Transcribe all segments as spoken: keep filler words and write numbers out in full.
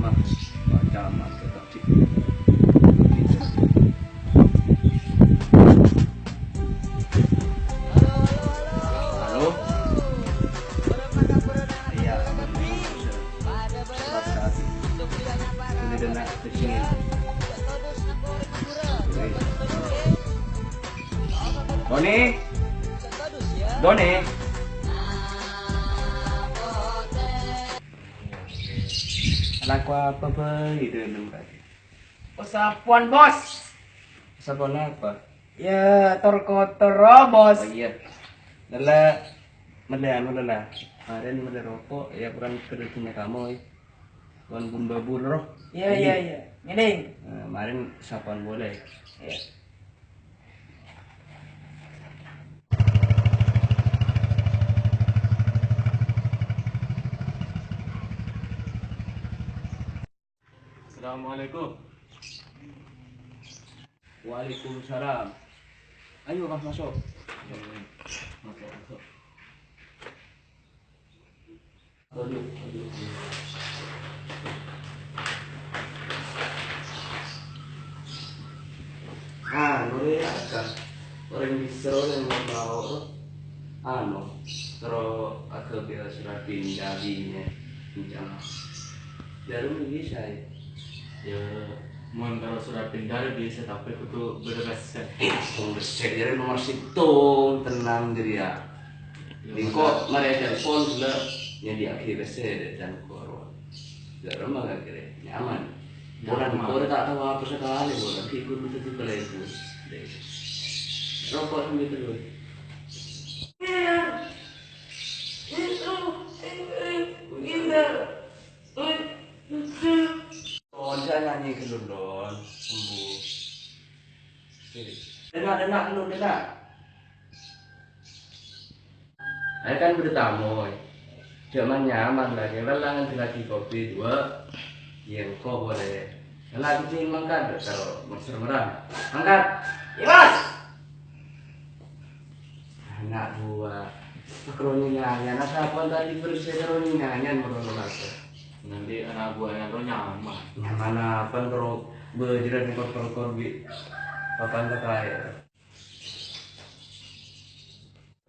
Pak Camat tetap di. Halo? Iya, surat tadi. Ini dana di sini. Doni? Doni? Laku apa bhâi dâlem tadi? Sapowan, Bos. Sapowan apa? Ya, tor-kotor, oh, Bos. Oh, iya. Lella mellè anu, Lella. Kemarin mellè roko', ya, kurang kerjanya kamu, ya. Kon bun babur, roh. Iya, iya, iya. Ini. Nah, kemarin sapowan boleh. Iya. Assalamualaikum. Waalaikumsalam. Ayo, Mas, masuk. Masuk, masuk. Ah, nore akan. Orang bisa orang mau tahu. Anu, terus agak biasa surat pindah di ini. Rencana. Jarum bisa ya. Ya, mon karo surat pindah bisa, tapi kudu bâdâ pèssè. Eh, pèssè jârèya nomor sèttong, tenang jârèya. Ya, engko' marè telepon, sella nyadia'aghi pèssè dâ' cangkor. Dâ' remma kakè rè, nyaman. Nyaman. Polana engko' rè ta' tao apa sakalè, polana ghi' ghun dhâddhi pelebus. Roko' sambi terus. Don, jhâ' nyanyi ghâllu, Don. Sembuh. Dena', dena', ghâllu, dena'. Ayo kan bâdâ tamoy. Jhâ' man-nyaman la, kèng la ngandellaghi kopi duwâ'. Iyâ, engko' polè. Lagi sing mangkat, karo messer-merran. Mangkat! Iya, Mas! Ana' buwâ. Karo nyè-nyanyian, asapon tadi bersih karo nyè-nyanyian, moro-moro. Nanti ana' buwâna lo nyaman. Nyaman apa, karo bâjârân kor-kor bi' papan takaè.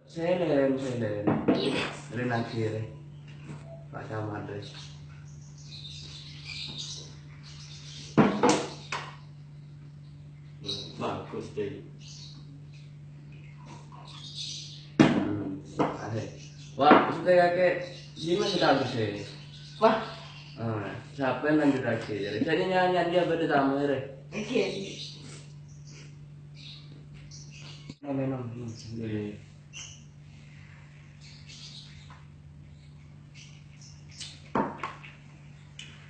Sèlèn, sèlèn. Rè nangkè rè. Pak Camat rè. Bagus deh. Hmm, aneh. Wah, sudah ya, Kek. Ini masih tak habis ya? Wah. Ah, siapa yang lanjut lagi? Jadi, saya nyanyi dia bâdâ tamoy rè. Oke, oke. Minum, minum, minum. Iya.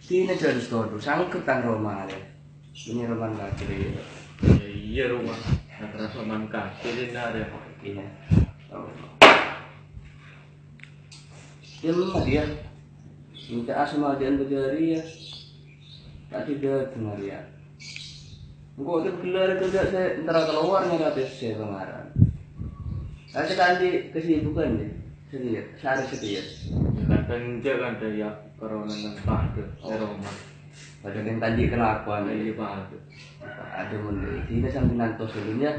Sini jadi kodu, sangkep tang Roma deh. Ini Roma lagi deh. Ya, iya, Roma. Nah, terus Roma kaki deh, nah, deh. Iya. Oh. Dia lemah dia. Minta asma dia bejari ya. Tak tidak dengar ya. Engko' tem gelar kerja saya entar keluar nih, tapi saya kemarin. Saya kan di kesibukan deh. Serius, sehari serius. Ya, kan penjak kan dari ya, corona nang padu, Oh. Roma. Padahal kan tadi kelakuan. Iya, padu. Ada menurut ini sambil nantos dulu ya.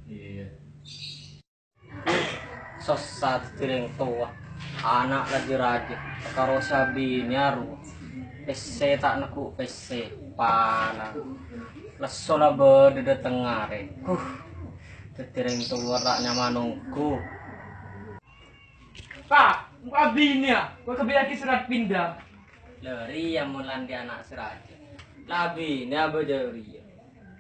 Iya. Sossa dhâddhi rèng towa, ana' la jâ-rajâ, karo sabinèya rowa. Pèssè ta' neggu' pèssè, palang. Lesso la bâdâ dâteng arè. Huh, dhâddhi rèng towa ta' nyaman ongghu. Pa', engko' abinèya, engko' kabiyâ'aghi surat pindah. Lâ rèya mon la andi' ana' sè rajâ. La abinèya bâjâ rèya.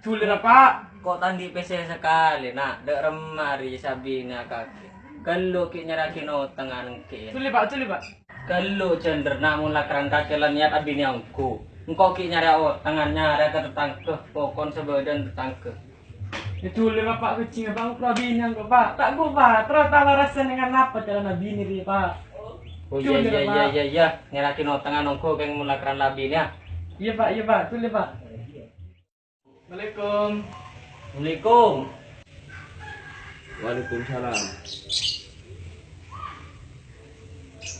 Dhuli ra, Pa'. Ko' ta' andi' pèssè sakalè, Na'. Dâ' remma rèya sabinèya kakè. Ghâllu ghi' nyarèyaghi otangan engkèn. Dhuli, Pa', dhuli, Pa'. Ghâllu jhândhârna mon lakaran kakè la niyat abinèya ongghu. Engko' ghi' nyarèya otangan, nyarèya ka tatangghâ, pokon sabâdâ'ân tatangghâ. Yâ dhuli ra, Pa', kèjjhing, Pa', engko' abinèya engko', Pa'. Ta' engko', Pa', terro ta' larasân nèka napa carana binè rèya, Pa'. Oh, iyâ, iyâ, iyâ, iyâ, iyâ. Nyarèyaghi otangan ongghu kèng mon lakaran la abinèya. Iyâ, Pa', iyâ, Pa'. Dhuli, Pa'. Assalamualaikum. Assalamualaikum. Waalaikumsalam.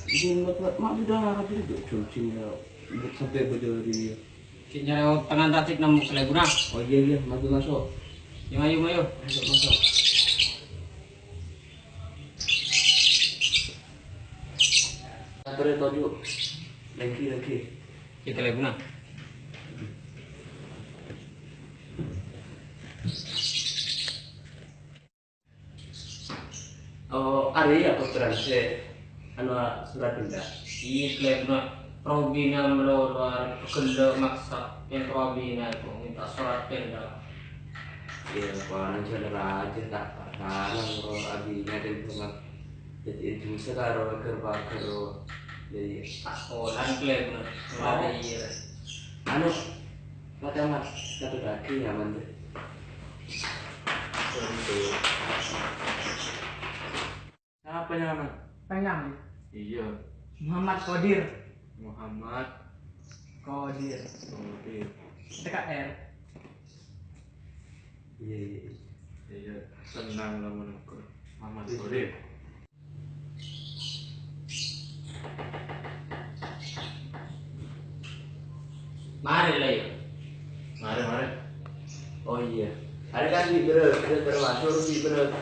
Ini buat, buat mak udah ngarep itu, Jun, Jun, ya. Sampè' bâdâ rèya. Ghi' nyarè otangan tadi nemu kalèbunna. Oh, iyâ, iyâ, maso', maso'. Yo, ayo, ayo. Maso', maso'. Sabbhâr, Toju. Lèngghi, lèngghi. Ghi' kalèbunna. Oh, arèya pottrana sè, anu, surat pindah. Iyâ, kalèbunna robina malolo, ghellâ' maksa, yèn robina èko mènta surat pindah. Iyâ, panon jhâ' rajâ ta' parkara, kok abina dhân bhunga. Dhâddhi, èdusa karo ghâr-paghâr. Iyâ, iyâ. Sakola, kalèbunna. Oh. Iyâ. Anu, Pak Camat, satu lagi nyaman, tuh. Siapa nyaman? Pengang. Iya. Muhammad Kodir. Muhammad Kodir. Kodir. T K R. Iya, iya, iya. Iya, senang lah menurutku. Muhammad Kodir. Marè la, iyâ. Marè, marè. Oh, iyâ. Arèya kan bi' bârâs, termasuk bi' bârâs.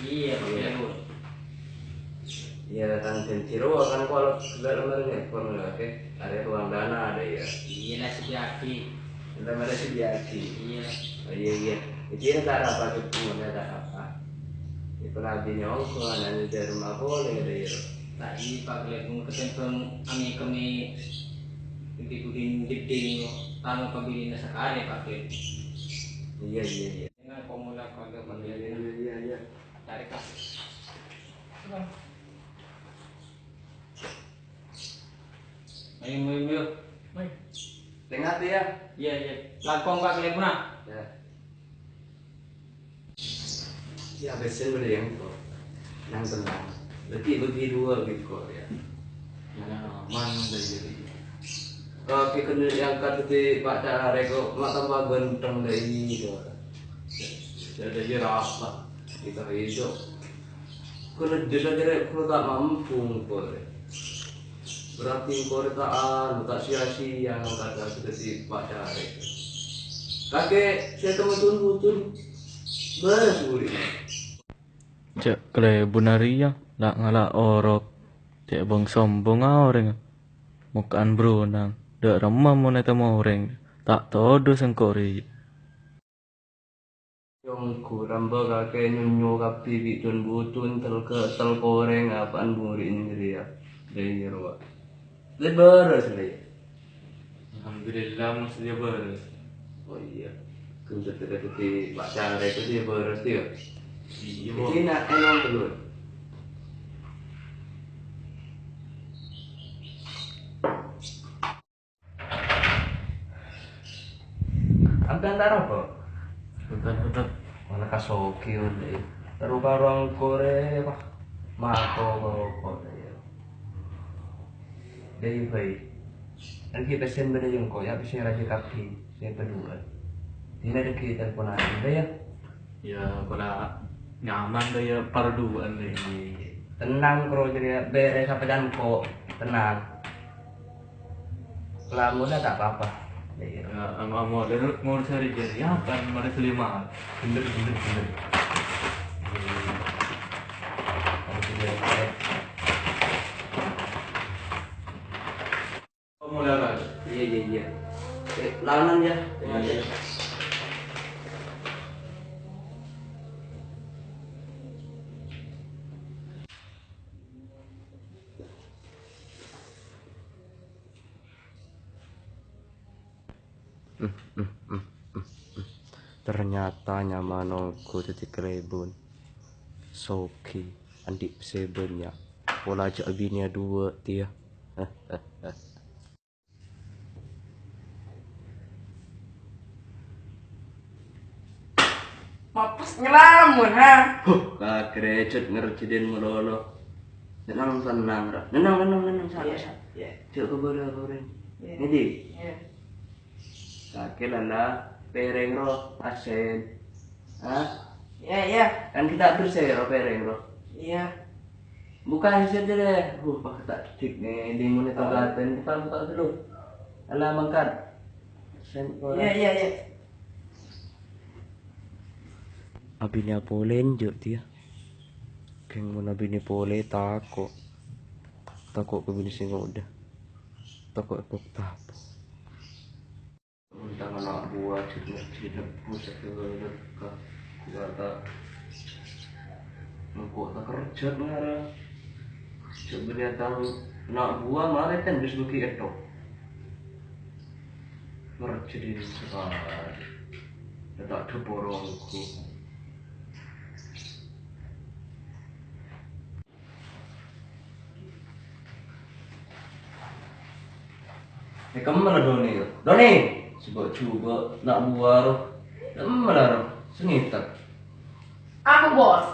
Iyâ, Pak Iyâ. Iyâ, kan jhânjhi rowa kan kalau segala macam ya, pon, oke. Arèya ruang dana ada ya. Iyâ, la sediaaghi. Ente mara sediaaghi. Iyâ. Oh, iyâ, iyâ. Jadi, ya, tak apa, cuma tak apa. Itu nabi nyongko, anaknya dari rumah boleh, ada ya. Ta' iyâ, Pak, lek mau ketemu kami, kami, di budin jeding, tang pabilina sakali, Pak. Iya, iya, iya. Dengan pemula keluarga Pak. Iya, iya, iya, iya. Tarik, Pak. Ayo, ayo, ayo. Ayo. Tengah tuh ya. Iya, iya. Langkong, Pak, kalèbunna. Ya. Ya, besin boleh yang kok. Yang tenang. Bagi-bagi dua gitu kok ya. Ya, aman dari jadi. Kaki kena yang kata di Pak Carek kok, mak tambah ganteng dari itu. Jadi ya rasa. Kita hidup. Kena desa-desa kena tak mampu kok. Berarti engko' rè ta' anu, ta' sia-sia ngangkat aku dhâddhi pacarè. Kakè sè temmo butun-butun, bârâs budi. Jhâ' kalèbun arèya, la ngala' orok. Cè' bhâng-sombhângnga orèng. Mokka'an bronang, dâ' remma mon ètemmo orèng. Ta' todus engko' rèya. Nyonggu rambâ kakè nyonyo kabbhi bi' dhun-budhun, tel-ketel korèng apa'an buri' neng rèya. Dâ' iyâ rowa. Lè bârâs, Lè. Alhamdulillah, maksudnya bârâs. Oh, iyâ. Gendut dhâddhi pacarè itu dia bârâs, dia. Iyâ, Bu. Iki nak enom telur. Sampèyan ta' ropo? Bhunten, bhunten. Mana kasoki, ondè. Karo-karo angkorè, wah. Mato ropo, ya. Dai, bai. Enggi pesen bâdâ jengko, ya, pesen raja kabbhi. Sè paduwâ. Dina dâggi' telpon aja, ya. Ya, pola nyaman, ya, paduwâ'ân, ya. Tenang, bro, jadi bèrès apa jengko. Tenang. Lamuna ta' pa-apa. Iyâ. Ya, amo-amo, dan ngurus hari jari, ya, kan, mari selima. Bener, bener, bener. Harus bener, ya. Kamu udah, Bang? Iya, iya, iya. Eh, lawanan, ya. Iya. Ternyata nyaman ongghu dhâddhi kalèbun. Soghi, andi' pèssè bânnya'. Pola jhâ' abinèa duwâ', tèya. Mapes ngelamun, ha? Huh, kagrejut ngerjidin malolo. Tenang, tenang, Ra. Tenang, tenang, tenang, sabar, Iya, sabar. Iya. Jhâ' kabâlâ orèng. Iya. Ngendi? Iya. Kakè lala pèrèng ro, asèn. Ha? Iya, iya. Kan kita bersih ro pèrèng ro. Iya. Buka sèttong dâlâ. Uh, pas ta' dik nè, di mana tuh katen. Buka, buka dulu. Alah, mangkat. Sen-, Iya, iya, iya. Abinè polè, Jok, dia. Kèng mon abinè polè, tako'. Tako' ka binè sè ngodâ. Tako' èpakta. Untang ana' buwâ jhât-, jhât nebbhu sadhâjâ ka kuwata. Engko' takerjhât mara. Jhât bânnè tang ana' buwâ marè tembus bâgi ètto. Ngerjhât è sakalè. Ta' dhâpor ongghu. È, kemmala Doni, ro? Doni! Jhubâ'-jhubâ' ana' buwâ, ro. Kemmala, ro? Sè ngètèk. Aku, Bos.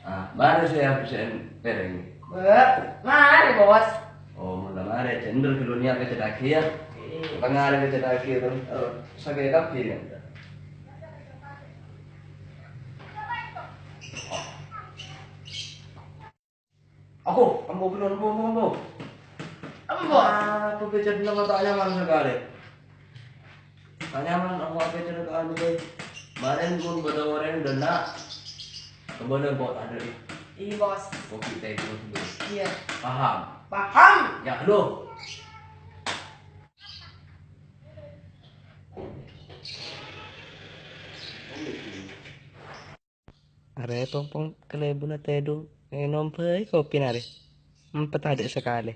Ah, marè sè abhârsè'è pèrèng. Bâ, marè, Bos. Oh, mon la marè, jhâ' endâr ghâllu nèyat kacètaghi, yâ. Iya. Pangarep kacètaghi, ro. Ro, sakè' kabbhi, yâ. Aku, ambu, belum, ambu, ambu, ambu. Ambu. Ah, apa pècèt nama ta' nyaman sakalè. Ta' nyaman, aku apa pècèt ka anu, weh. Kemarin pun bâdâ orèng dâna'. Kembali kok ada, eh. Iya, Bos. Kopi teh, Bos. Iya. Paham? Paham. Ya, lu. Arè pong-pong kalèbunna tèdung ngènom bhâi kopina arè. Empet adâ' sakalè.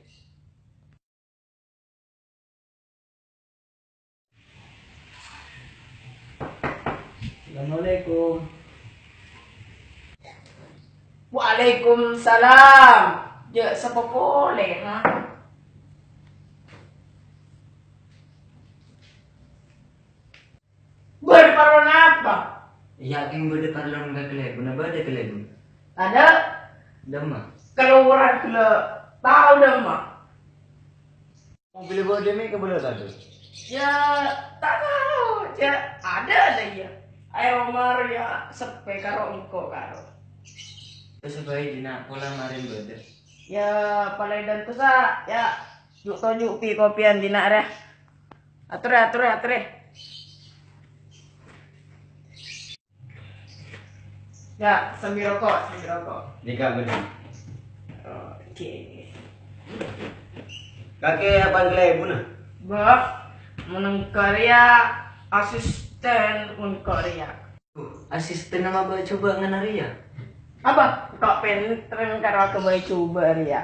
Assalamualaikum. Waalaikumsalam. Jhâ' sapa polè, ha? Bâdâ parlo napa? Iyâ, kèng bâdâ parlo ka kalèbunna, bâdâ kalèbun. Tadâ'. Dâmma. Kalowar ghellâ' tao dâmma. Mobil bâdâ mè' kabâlâ tadâ'? Yâ, ta' tao, jhâ' adâ la iyâ. Ayo, Omar, yâ, seppè karo engko' karo. Terros bhâi dina pola marèn bâdâ. Yâ, palèng dânto sa, yâ. Ju'-toju' pi-kopiyan dina rè. Atorè, atorè, atorè. Yâ, sambi roko', sambi roko'. Nèka bhender. Oke. Kakè apa kalèbunna? Bâh, mon engko' rèya asisten mon engko' rèya. Asisten apa bhâi coba ngènarè yâ? Apa? Kok pènter karo bhâi coba rèya?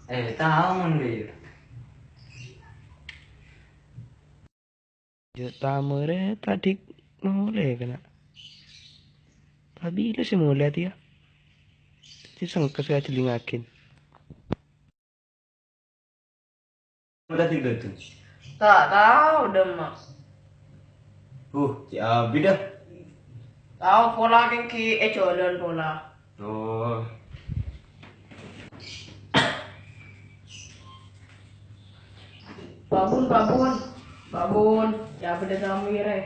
Eh, tao mon rèya. Jhâ' tamarè tadâ' molè kèna. Tabilâ sè molè atèya. Sè sengka sè ajhellingngaghin. Molè tadâ' ghâdhung. Ta' tao dâmma. Uh, cè' abit dâ. Tao pola kèng ghi' è jhâlân pola. Oh. Babun, babun, babun, ya bâdâ tamu rè.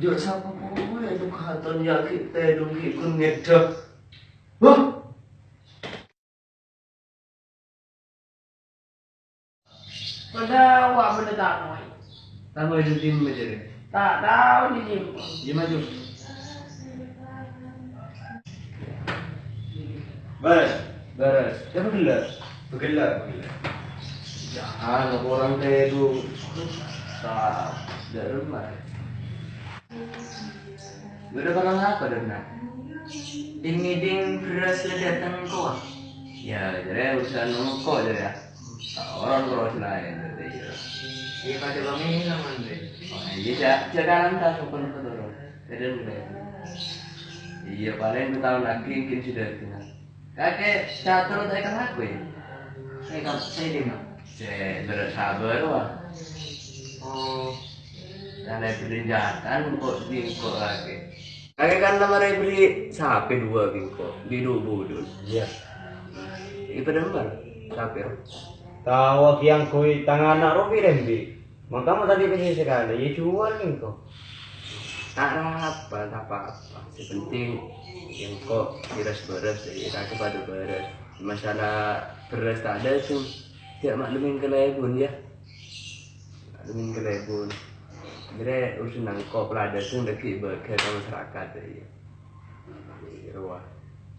Jhâ' sapa polè, aduh, katon yâ ghi' tèdung ghi' ghun ngèdhâ. Huh? Padâ wa' bâdâ tamoy. Tamoy dâddhi majârè. Ta' tao dâddhi. Iyâ, maju. Bârâs. Bârâs. Yâ, pagellâ'. Pagellâ', pagellâ'. Jhâ' ana' korang tèdung. Ta' dâremma. Bâdâ parlo apa, Donna? Ding-ngèding bherrâs la dâteng kowa. Yâ, jârèya urusan engko', jârèya. Ta' oron terros laèn, berarti, yâ. Iyâ, padâ pamènta, Andre. Oh, iyâ, jhâ', jhâ' kalanta sopan ka torè. Kadhâng, kadhâng. Iyâ, palèng dua taon lagi mungkin sudah dengar. Kakè catur ta' èkalakoè? Sè ka-, sè dâ' emma? Sè bârâs sabâr, wa. Oh. Kalè bâlânjhâ'ân engko' bi' engko' kakè. Kakè kan la marè bellî sapè duwâ' bi' engko', bi' du-, budun. Iyâ. Èpadâ emma sapè, ro? Tao, ghi' angghuy tang ana' ro bi' rembi'. Mangkana tadâ' pèssè sakalè, yâ jhuwâl bi' engko'. Ta' arapa, ta' pa-apa. Sè penting, engko' bherrâs-bherrâs, yâ, kakè padâ bherrâs. Masalah bherrâs ta' dâteng, jhâ' maklumè kalèbun, yâ. Maklumè kalèbun. Jârèya urusan engko' la dâteng dhâggi' bâgâ ka masyarakat, yâ. Rowa.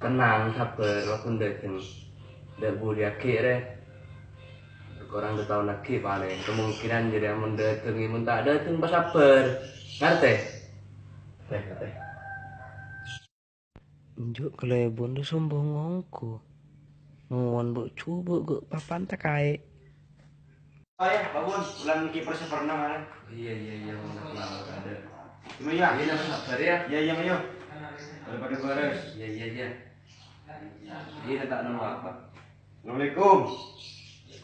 Tenang, sabbhâr, la pon dâteng. Dâ' buliyaghi, rè. Korang dua taon lagi palèng. Kemungkinan jârèya mon dâteng, mon ta' dâteng, pas sabbhâr. Ngartè? Ngartè, ngartè. Enjâ' kalèbun rè sombong ongghu. Mon bu-, coba ghu' papan ta' kaè. Oh ya, Pak Bun, ulang kiper seperenam, ya. Iyâ, iyâ, iyâ, mon kenal ada. Gimana ya? Iyâ, sabbhâr ya. Iyâ, iyâ, ayo. Pada-pada bhârâs. Iyâ, iyâ, iyâ. Iyâ, ta' nèmo apa. Assalamualaikum.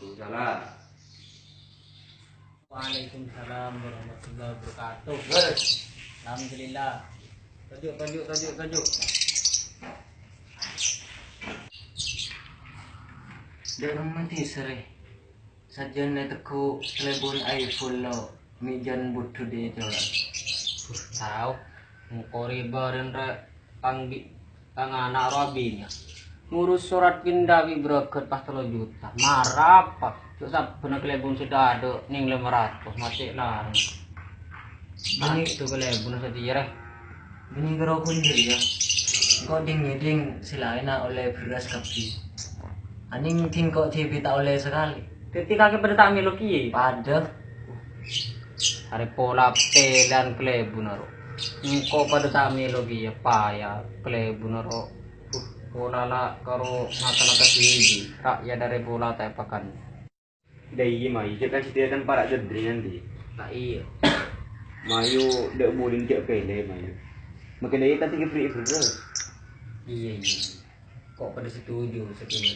Waalaikumsalam. Waalaikumsalam warahmatullahi wabarakatuh. Bhârâs. Alhamdulillah. Toju', toju', toju', toju'. Dâ' remma tèserrè. Sajân ètegghu' kalèbun iPhone lo', mè' jân budhu dhi' jârèya. Tao, engko' rèya bârân rè tang bi-, tang ana' rowa binè. Ngurus sorat pinda bi' bârâkât pas tello juta. Mara apa? Jhâ' sabbhân kalèbun sè dâdâ' nèng lèma ratos, matè larang. Bânnè. Adu kalèbun satèya rè. Bânnè karo ghun jârèya. Engko' dhing-ngèdhing sè laènna ollè bherrâs kabbhi. Anèng dhing engko' dhibi' ta' ollè sakalè. Dhâddhi kakè padâ ta' mèlo kèya? Padâ. Arè pola pèlèyan kalèbun aro. Engko' padâ ta' mèlo kèya, paya kalèbun aro. Uh, pola la karo mata-mata dhibi', ra'yat arè pola ta' èpakan. Dâ' iyâ, mayu, jhâ' kan satèya kan para' jâdriyân, Di. Ta' iyâ. Mayu, dâ' bulina jhâ' pèlè, mayu. Makkè dâ' iyâ kan sè èberri' bherrâs. Iyâ, iyâ. Ko' padâ setuju satèya.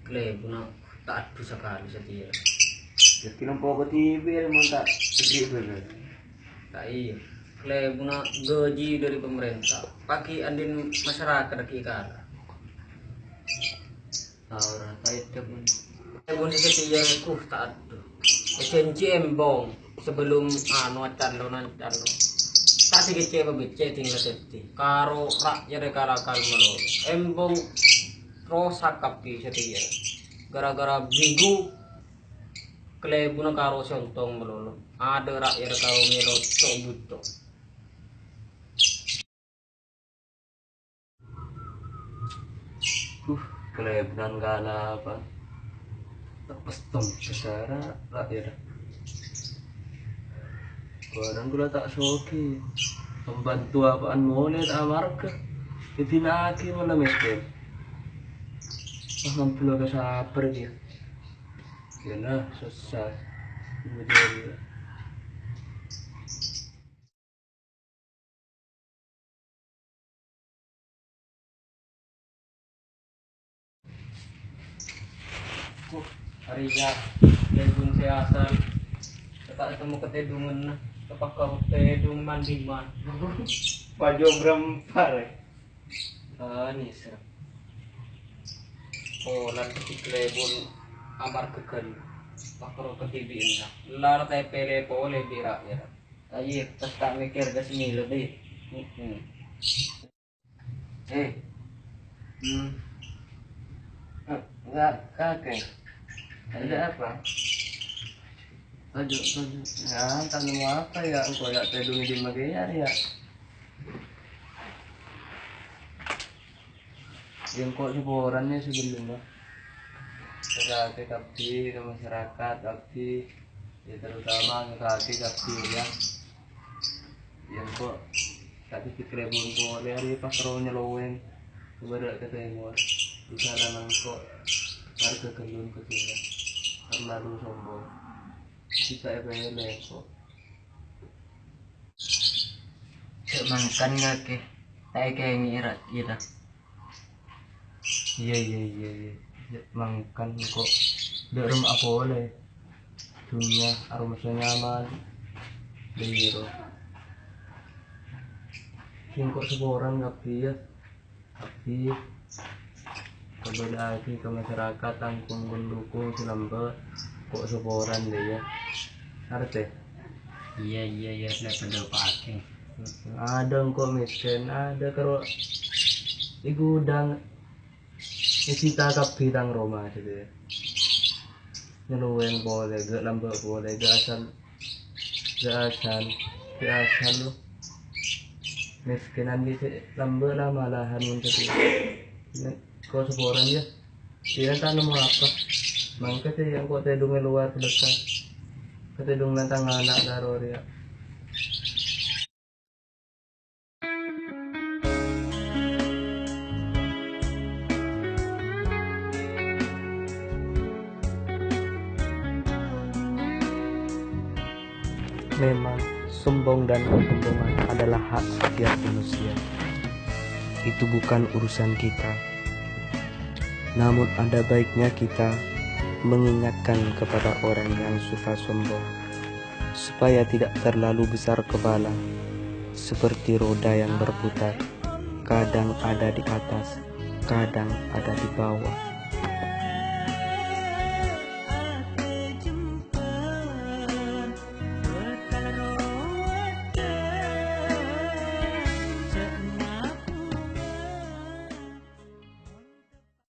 Kalèbunna ta' adhu sakalè satèya. Dhâddhi nompo kadhibi' mon ta' èberri' bherrâs. Ta' iyâ. Kalèbunna gaji dâri pemerintah. Paghi' andi'na masyarakat ghi' kala. Ora, ta' eddhep, mon. Mon sè satèya rèko, ta' adhu. Èjhânjhi embong sabellunna, anu, acalon-acalon. Ta' sè kècè' pabèccè' dhing la dhâddhi. Karo ra'yat rè kalakal malolo. Embong rosak kabbhi satèya. Gara-gara bhigu kalèbunna karo sè ontong malolo. Adâ' ra'yat karo mèlo co'-buco'. Uh, kalèbunna kala apa? Pèston besara, ra'yat. Bârâng kaulâ ta' soghi. Pembantu apaan molè ta' amarga. Èdina'aghi mala mèskèn. Ah, ampon la sabbhâr kèya. Kèna sossa. Kemudian, Huh, arèya, kalèbun sè asal. Ta' ètemmo katèdunganna, tapakka tèdung man-diman. Pajhubâ rèmpar, eh. Ah, nèser. Pola dhâddhi kalèbun amarga ghân. Pakaro kadhibi'na. Lar ta' èpèlè polè bi' ra'yat. Ayo, pas ta' mèkkèr ka sè mèlo, Di. Mm-mm. Eh. Hmm. Eh, enggak, kakek. Ada apa? Tajuk, tajuk. Ya, tak nemu apa ya, engkau ya tèdung di Magayar ya. Ya, engkau saporana sabellunna. Ka kakè kabbhi, ka masyarakat kabbhi. Ya, terutama ka kakè kabbhi, ya. Ya, engkau tak dipikir pon polè, arè pas ro nyelowèn. Ka bârâ' ka tèmor. Di sana engkau harga ghâllu ka sèna. Terlalu sombong. Kita èpèlè, engkau. Cè' mangkana kakè, ta' èkèngè'è ra-, iyâ, ta? Iyâ, iyâ, iyâ, iyâ. Cè' mangkana engko' dâ' remma'a polè. Dhunnya aromasa nyaman. Dhâiro. Engko' saporana kabbhi, yâ. Kabbhi kabâlâ'aghi ka masyarakat, tang kong-kong dukung sè lambâ' ko' saporana, yâ. Ngartè? Iyâ, iyâ, iyâ, la padâ paghi. Adâ engko' mèskèn, adâ karo è gudang. Nyita kabbhi tang roma, gitu ya. Nyelowen polè, ghi' lambâ' polè, ghi' asal, ghi' asal, ghi' asal lo. Miskinan ghi' sè lambâ' la malahan mon kadhi. Ko saporana, ya. Dhina ta' nemmo apa. Mangkana sè engko' tèdung è lowar bâlâkka'. Katèdung nantang ana' la rowa rèya. Memang, sombong dan kesombongan adalah hak setiap manusia. Itu bukan urusan kita. Namun, ada baiknya kita mengingatkan kepada orang yang suka sombong, supaya tidak terlalu besar kepala, seperti roda yang berputar, kadang ada di atas, kadang ada di bawah.